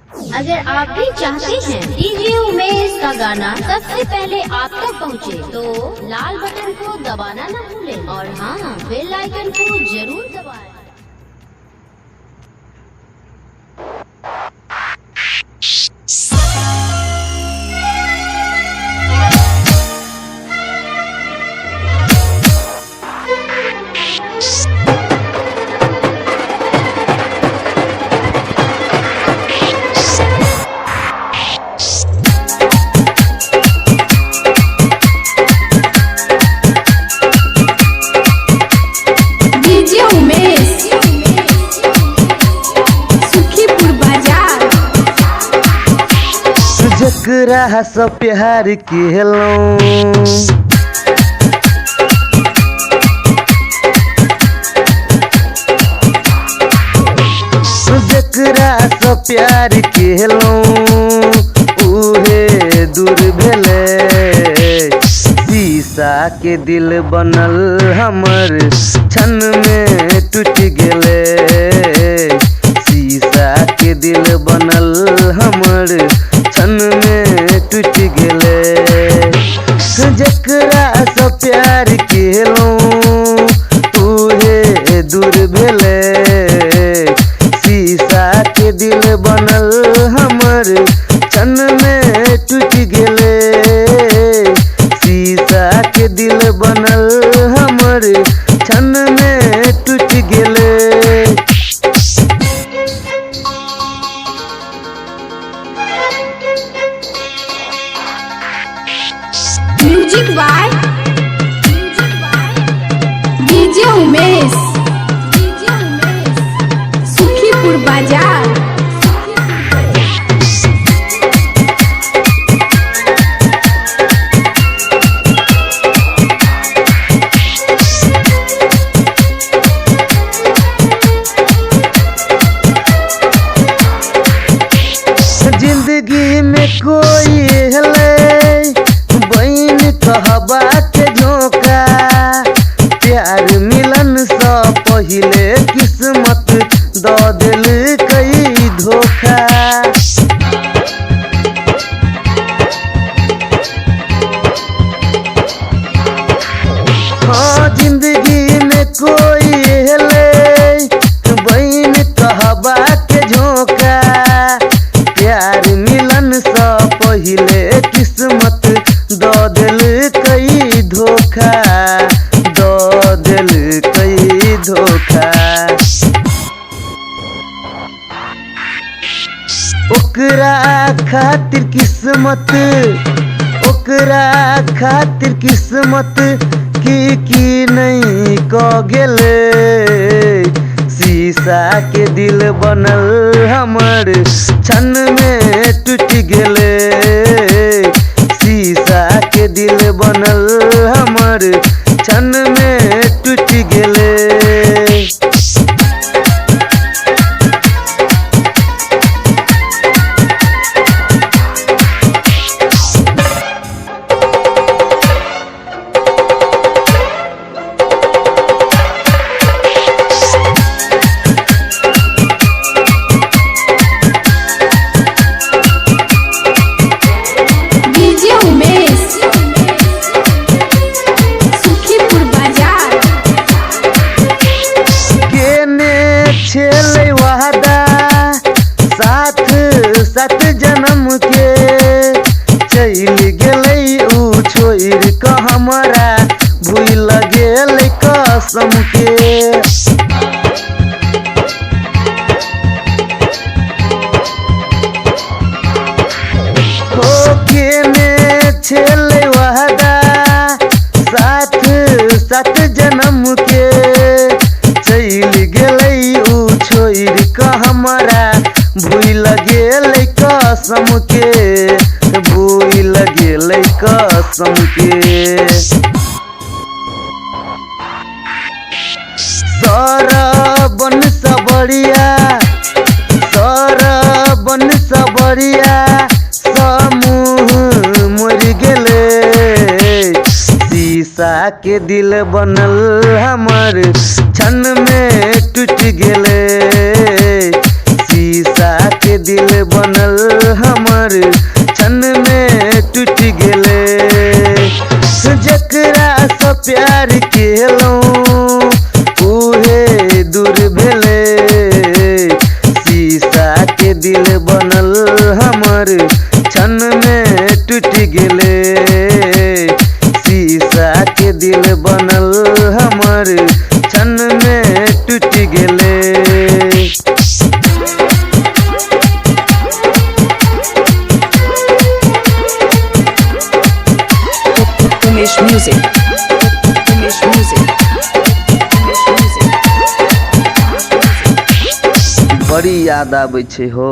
अगर आप भी चाहते हैं डीजे उमेश का गाना सबसे पहले आप तक पहुंचे, तो लाल बटन को दबाना न भूलें और हाँ, बेल आइकन को जरूर दबाएं। डीजे उमेश, सुखीपुर बाजार। जकरा से प्यार केलौं, जकरा से प्यार केलौं उहे दूर भेलै। शीशा के दिल बनल हमर क्षण में टूट गेलै। शीशा के दिल बनल हमर क्षण में टूट गेलै। जकरा से प्यार केलौं उहे दूर भेलै। शीशा के दिल बनल हमर क्षण में टूट गेलै। शीशा के दिल बनल हमर क्षण में टूट गेलै। Music by DJ Umesh, Sukhipur बाजार। जिंदगी में कोई हले बहन कहबा के झोंका, प्यार मिलन से पहिले किस्मत द दिल कई धोखा। हाँ, जिंदगी में कोई हले बहन कहबा के झोंका, प्यार मिलन से पहिले किस्मत द दिल कई धोखा, द दिल कई धोखा। ओकरा खातिर किस्मत, ओकरा खातिर किस्मत की नहीं क गेलै। शीशा के दिल बनल हमर क्षण में टूट गेलै। शीशा के दिल बनल हमर क्षण में टूट गेलै। डीजे उमेश, सुखीपुर बाजार। केने छेलै वादा साथ सात जन्म के, चलि गेलै ऊ छोड़ि क हमरा भूल गेलै कसम के। हो केने छेलै वादा साथ सात जन्म के, चलि गेलै ऊ छोड़ि क हमरा भूल गेलै कसम के, भूल गेलै कसम के। सरबन सबरिया, सरबन सबरिया समूह मरि गेलै। शीशा के दिल बनल हमर क्षण में टूट गेलै। शीशा के दिल बनल हमर क्षण में टूट गेलै। जकरा से प्यार केलहुँ उहे दूर भेलै। शीशा के दिल बनल हमर क्षण में टूट गेलै। शीशा के दिल बनल हमर क्षण में टूट गेलै। Umesh Music. Umesh Music. Umesh Music. बड़ी याद आबै छै हो।